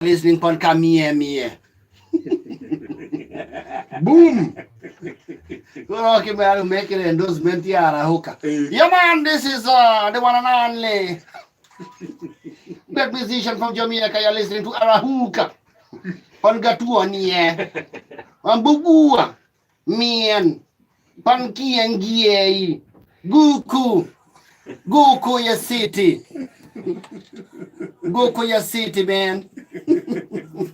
Listening pon kamie mie. Boom! Koro kimera mekire endorsement ya Arahuka. Yeah man, this is the one and only great musician from Jamaica. You're listening to Arahuka. On Gatuanie. On Bubua. Mien. Pankiengiei. Guku. Guku ya city. Guku ya city man.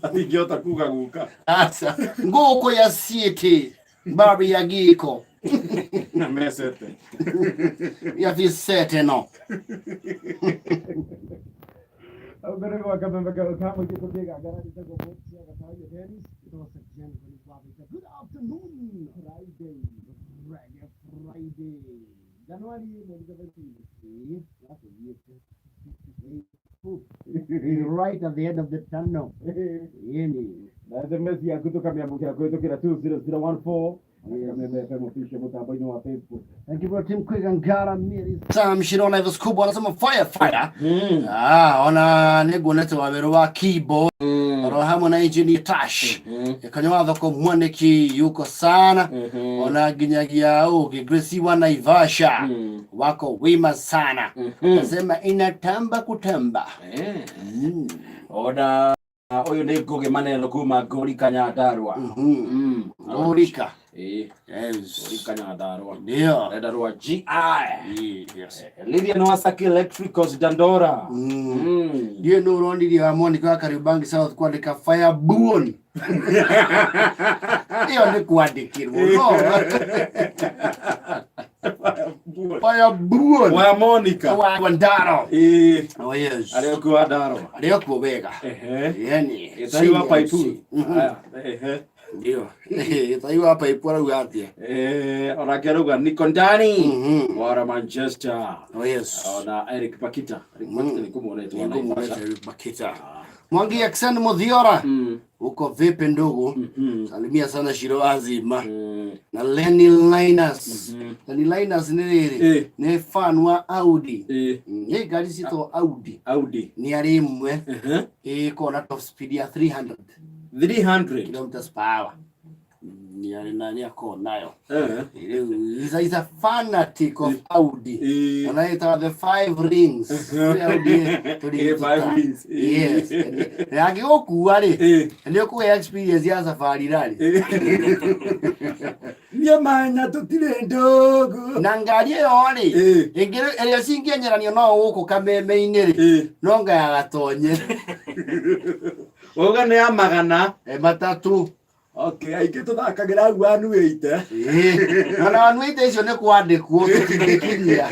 Atingĩhota kuga guka. Aca. Guku ya city. Bari ya giko. Na mecete. Ya visete no. Mbere gwa kameme ka mũingĩ tũkĩgangara njĩtagwo Mũtia Gataria Dennis. Good afternoon, Friday, Reggae Friday. January mweri 17. Right at the end of the tunnel. Yeni. Na SMS yaku tũkamĩamũkĩra kũhĩtũkĩra 20014 Kameme FM official mũtambo-inĩ wa Facebook. Thank you for Tim Quick and Gara Miri. Sam Shirona Evans Kubwa anasema fire fire. Ah, ona nĩnguonete wawĩra wa keyboard oro hamwe na engineer Tash. Kanyo thoko mwaniki yuko sana ona nginyagia ũngĩ Gracie wa Naivasha wako wima sana. Nasema inatamba kutamba. Ona ũyũ nĩ Ngũgĩ Maneno kuma Ngũrika Nyandarua. Ngũrika. Ĩĩ, Yes. Ngũrika Nyandarua. Ndio. Renda rwa GI. Yes. Lilian Wasaki Electricals Dandora. Ndiyo nä å ronirie wa Monica wa Kariobangi South kwandĩka fireborn ĩyo nĩ kwandĩkĩrwo no fireborn Wa Monica. wa Ndaro. Ĩĩ, Oh yes. arĩa kuo wa Ndarwa. Arĩa kuo wega. Ehe. Yani. Gĩtai wa paipu. Aya, ehe. Ndio. Gĩtai wa paipu arauga atĩa? Eh, onake arauga niko ndani wara Manchester. Oh yes. Ona Eric Pakita. Eric Pakita nĩ kũmuonetwo wa Naivasha. Eric Makita. Mwangi Aksan Muthiora. Uko vipi ndugu? Salimia sana Shiro Azima. Na Lenny Linus. Lenny Linus nĩ rĩrĩ Eh. nĩ fan wa Audi. Eh, Nĩ ngari citwo Audi. Audi. Nĩ arĩ ĩmwe Ehe. ĩkoragwo na top speed ya 300 300. kilometers per hour. Nĩ arĩ na nĩ akoragwo nayo. Eh. Rĩu he's a fanatic of Audi. Eh. Ona ĩtaga the five rings. Nĩ Audi Eh, five rings. Eh. Yes. Na angĩgũkua rĩ, Eh. nĩ ũkũgĩa experience ya safari rally. Niĩ manya tũtirĩ ndũgũ. Na ngari ĩyo rĩ, Eh. ĩngĩ ĩrĩa cingĩenyeranio no gũkũ kameme-inĩ rĩ, Eh. no ngaya gatonye Wauga nĩ ya magana. E, matatũ. Okay, aingĩ tũthakagĩra hau anuĩte. Ĩĩ. Ona wanuĩte icio nĩ kwandĩkwo tũtingĩkinyia.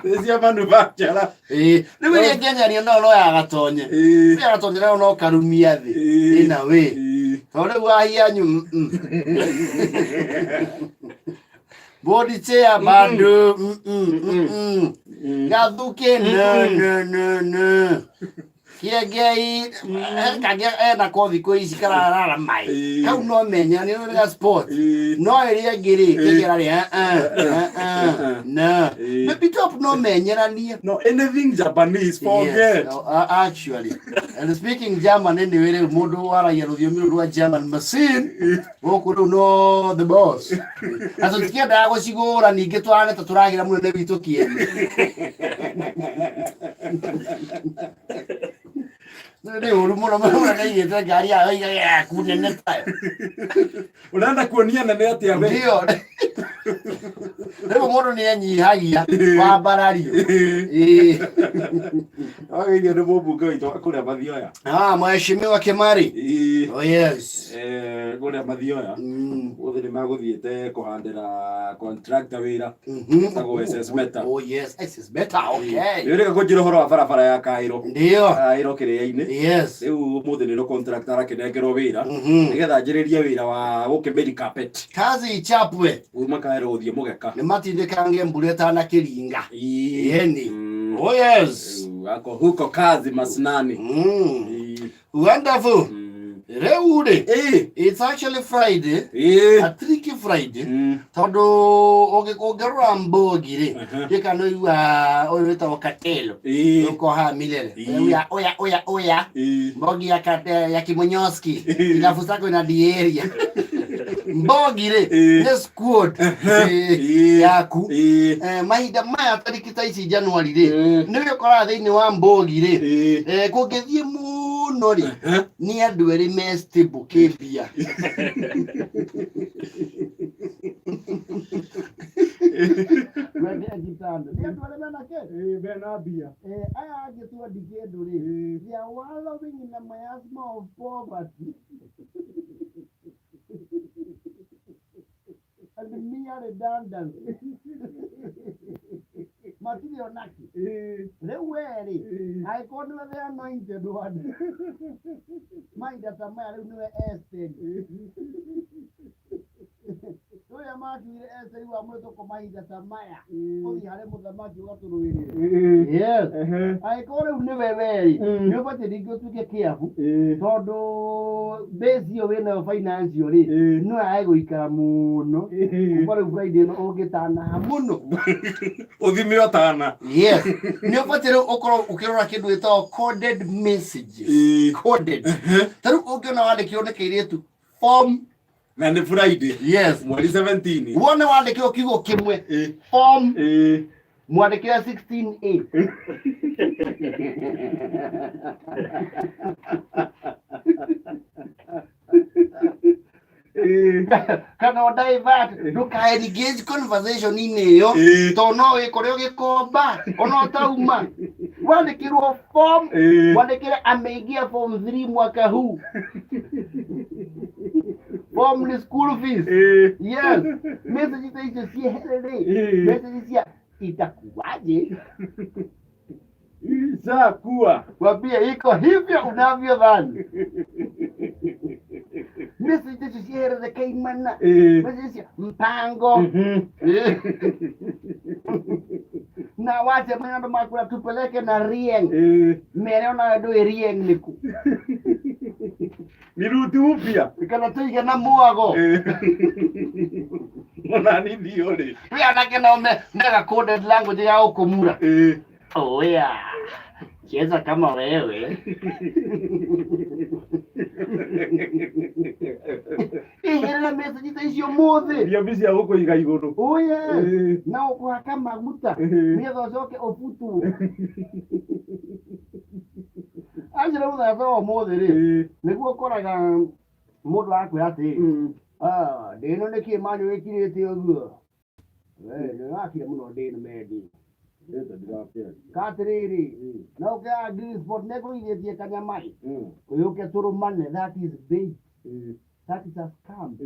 Nĩ cia manufacturer. Ĩĩ. Rĩu ĩrĩa ĩngĩenyeranio no no ya gatonye. Eh. Ya gatonye nayo no karumia thĩ. Eh. Ĩna wĩ. Eh. Tondũ rĩu wahianyu body chair bado gathuke no no no no kiengei kangĩ enako thikũ ici kararara mai Ĩĩ. kau no menya nĩ ga sport Ĩĩ. no ĩrĩa ĩngĩ rĩ kĩngĩra rĩ no Ĩĩ. baby top no menyeranie. No, anything Japanese, forget. Yes, actually. And speaking German anyway, rĩu mũndũ waragia rũthiomi rũu rwa German machine gũkũ rĩu no the boss. Na tũtikĩendaga gũcigũra ningĩ twarane ta tũragĩra mũnene witũ kĩene. Nĩ ũru mũno mũno nĩaigĩte ngari yayo iga yaku nene tayo. Ũrenda kuonia nene atĩa we? Ndio. Rĩu mũndũ nĩ enyihagia wambarario. Ĩĩ. Wagĩrĩire nĩ mũmbunge witũ wa kũrĩa Mathioya. Ah, Mheshimiwa Kimari. Ĩĩ. Oh yes. Eh, kũrĩa Mathioya. Ũmũthĩ nĩ magũthiĩte kũhandĩra contractor wĩra. Etagwo SS Meta. Oh yes, SS Meta. Okay. Nĩ ũrĩka kũnjĩra ũhoro wa barabara ya Kairo. Ndio. Kairo kĩrĩa-inĩ. Yes. Rĩu ũmũthĩ nĩrĩo contractor arakĩnengerwo wĩra. Nĩgetha anjĩrĩrie wĩra wa gũkĩmĩri carpet. Kazi ichapwe. Kuma Kairo gũthiĩ Mũgeka. Nĩ matindĩkange mbura ĩtanakĩringa. Ĩĩ. Yeni. Oh yes. Rĩu ako huko kazi masnani. Ĩĩ. Wonderful. Rĩu rĩ, Ĩĩ. it's actually Friday. Ĩĩ. A tricky Friday tondũ ũngĩrora mbũgi rĩ gĩka nĩ ũigua ũyũ wĩtagwo Katelo ũkoha milele oya oya oya oya mbogi ya kate, ya Kimonyoski inafusako ina dieria mbogi rĩ nĩ squad yaku. Mahinda maya tariki ta ici January rĩ nĩ ũkoraga thĩinĩ wa mbogi rĩ kũngĩthiĩ mũno rĩ nĩ andũ erĩ me stable kĩmbia. Wendea gitanda nĩ andũ arĩa mena kĩ? Bena mbia. Aya angĩ twendi kĩndũ rĩ, they are wallowing in the miasma of poverty and mere redundancy, matirĩ onakĩ. Rĩu we rĩ, angĩkorwo nĩwe the anointed one, mahinda ta maya rĩu nĩwe Esther ũrĩa makiugire, Esther wamũrĩtwo mahinda ta maya ũthiĩ harĩ mũthamaki ũgatũrũĩrĩre. Yes, angĩkorwo rĩu nĩwe we-rĩ, nĩ ũbatiĩ ningĩ ũtuĩke kĩabu, tondũ base ĩyo wĩnayo financial rĩ, no yage gũikara mũno kuma rĩu Friday ĩno ũngĩtanaha mũno. Ũthime ũtana. Yes, nĩ ũbatiĩ rĩu ũkorwo ũkĩrora kĩndũ gĩtagwo coded messages. Coded, ta rĩu ũngĩona wandĩkĩrwo nĩ kairĩtu form Na nĩ Friday. Yes. Mweri 17. Wone wandĩkĩrwo kiugo kĩmwe, form, mwandĩkĩra 16A. Kana o divert, ndũka engage conversation-inĩ ĩyo, tondũ no wĩkore ũgĩkomba ona ũtauma. Wandĩkĩrwo form, wandĩkĩre ameingia form 3 mwaka huu, form ni school fees. Yes, message ta icio cieherere. Message cia itakuwaje? Ishakuwa. Wambie iko hivyo unavyodhani. Message icio cieherere kaimana. Message cia mpango na wache mena andũ makura tupeleke na rieng, mere ona ndũĩ rieng nĩku. Ni ruti upya. Kana tuige na mwago. Ona ni ndio rĩ. Kwĩ anake nao mega coded language ya gũkũmura. Oya, cheza kama wewe, iherera message ta icio mũthĩ. Thiomi cia gũkũiga igũrũ. Oya, na ũkũhaka maguta nĩgetha ũcoke ũbutwo. Anjĩra mũthenya ta wa ũmũthĩ rĩ, nĩguo ũkoraga mũndũ akwĩra atĩrĩ, "Ah, ndĩno nĩkĩ manyu ĩkirĩte ũguo? We nĩwakire mũno ndĩno mendi katĩrĩrĩ na ũkĩaga green spot nĩngũigĩtie kanyamai ũyũke tũrũmane." That is bait, that is a scam.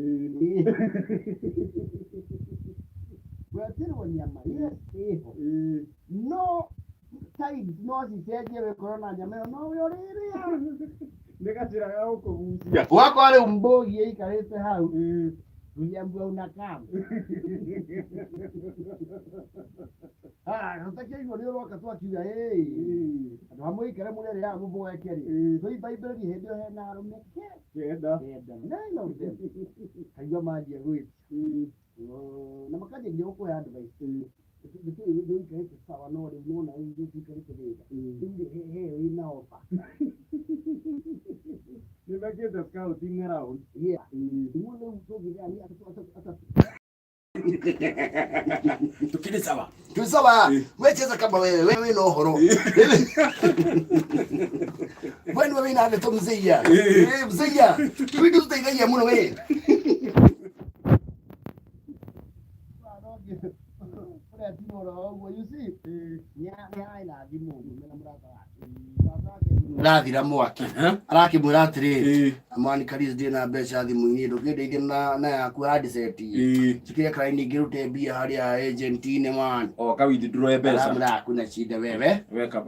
Gwetirwo nyama, yes, ĩho, no times no cicenjie, wĩkorwo na nyama ĩyo no we ũrĩrĩa. Nĩ gacĩra ga gũkũgucia. Ũgakora rĩu mbũgi ĩikarĩte hau, tuliambiwa unakam. Ah, tũtakĩaigua nĩ ũroka, twakiuga andũ hamwe ikare mũrĩrĩa mũboeke rĩ, tũimbaimbererie hĩndĩ ĩyo hena arũme 9. 9, nine of them, kaigua manjia gwĩtia na makanjia nginya gũkũhe advice, nĩkĩĩ ndũikarĩte sawa, no rĩu nona rĩu tũikarĩte wega, rĩu rĩ he wĩna offer. Nĩ mekĩte scouting around. Yeah, nĩguo rĩu tũngĩgĩa nĩ atatũ atatũ. Tukiri sawa. Tu sawa. We cheza kama wewe, wewe wĩna ũhoro, we nĩwe wĩna ndeto mzeia. Eh, mzeia rĩu ndũteithagia mũno we ũrĩa timoro ũguo, you see, nĩ arĩ na thimũ ngume na mũrata wake. Mũrata wake rathira mwaki, arakĩmwĩra atĩrĩrĩ, "Mani Karis, ndĩ na mbeca thimũ-inĩ, ndũkĩndeithie na yaku handset, njĩkĩre karaini ngĩrute mbia harĩa agent-inĩ man." O ka withdraw mbeca. Aramwĩra, "Hakuna shida, wewe Weka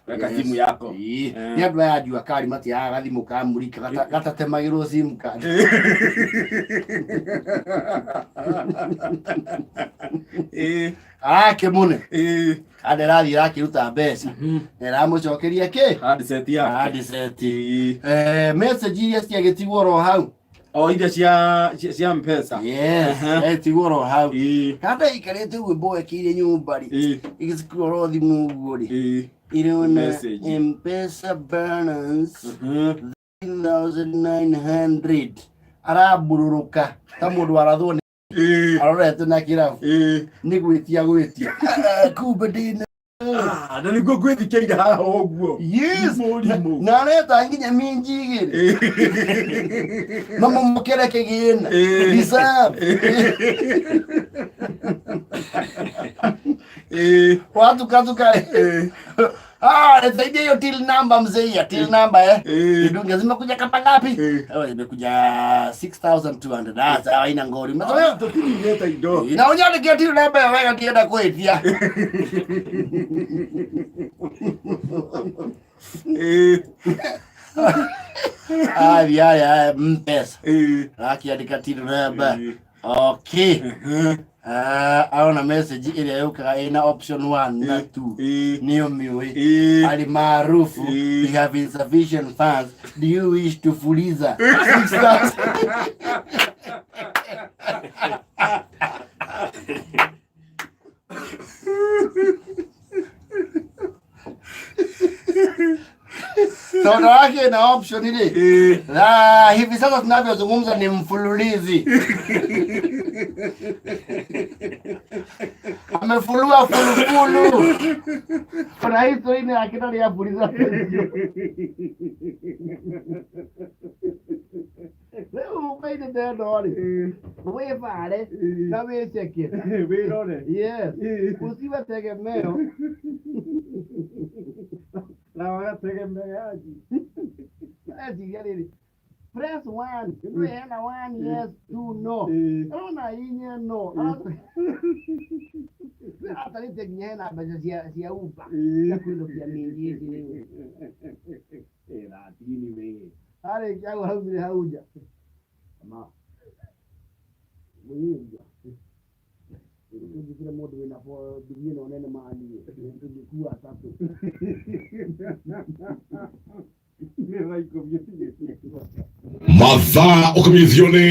weka simu yako. Nĩ andũ aya njua kari matiagaga gathimũ ka mũrika gatatemagĩrwo sim card. Arakĩmũne ande rathiĩ arakĩruta mbeca na ĩramũcokeria kĩ? Handset yake. Handset. Message iria ciagĩtigwo oro hau. O iria cia Mpesa. Yes. Aha. Etigwo oro hau. Kanda ikarĩte ũguo mboekeire nyũmba rĩ, ĩgĩcikorwo thimũ ũguo rĩ, irona Message. Mpesa balance 3900, arambũrũrũka ta mũndũ warathwo nĩ arorete na kĩrabu nĩ gwĩtia gwĩtia. Ah, kumbe ndĩna Ah, na nĩguo ngwĩthikĩire haha ũguo. Yes. Mũrimũ. Na areta nginya minji igĩrĩ mamũmũkĩre kĩgĩna reserve. Watukatuka. Ah, nisaidie hiyo till number mzee, ya till number eh. Vidunge zimekuja kama ngapi? Oh, imekuja 6200. Ah, sawa, haina ngori. Umezoea? Tũtirigĩte indo. Na unyandikia till number ya wega tienda kwĩtia. Ah, ya Mpesa. Akiandika till number. Okay. Ah, aona message ĩrĩa yũkaga ĩna option 1 na 2. Nĩyo mĩũĩ. Alimaarufu we have insufficient funds, do you wish to fuliza 6000? Tondũ wake na option ile. Na hivi sasa tunavyozungumza ni mfululizi amefulua fulufulu. Kuna history ni akina ya fuliza. Rĩu ukaine ndendo rĩ, wĩbare na wĩceke. Wĩrore. Yes, usiwe tegemeo. Na wagategemeaji. Eciria rĩrĩ, press one ĩno hena one, yes, two, no. Arona inya no atarĩte nginya hena mbeca cia Uber cia kwĩnũkia minji ici rĩu. Ratini we. Arĩkia hau haumire hau nja ma mũnyinja tũngĩkĩra mũndũ wĩna nduthi ĩno nene maniĩ tũngĩkua atatũ. Nĩ thaa 10 ũtigĩtie. Mathaa ũkamithio nĩ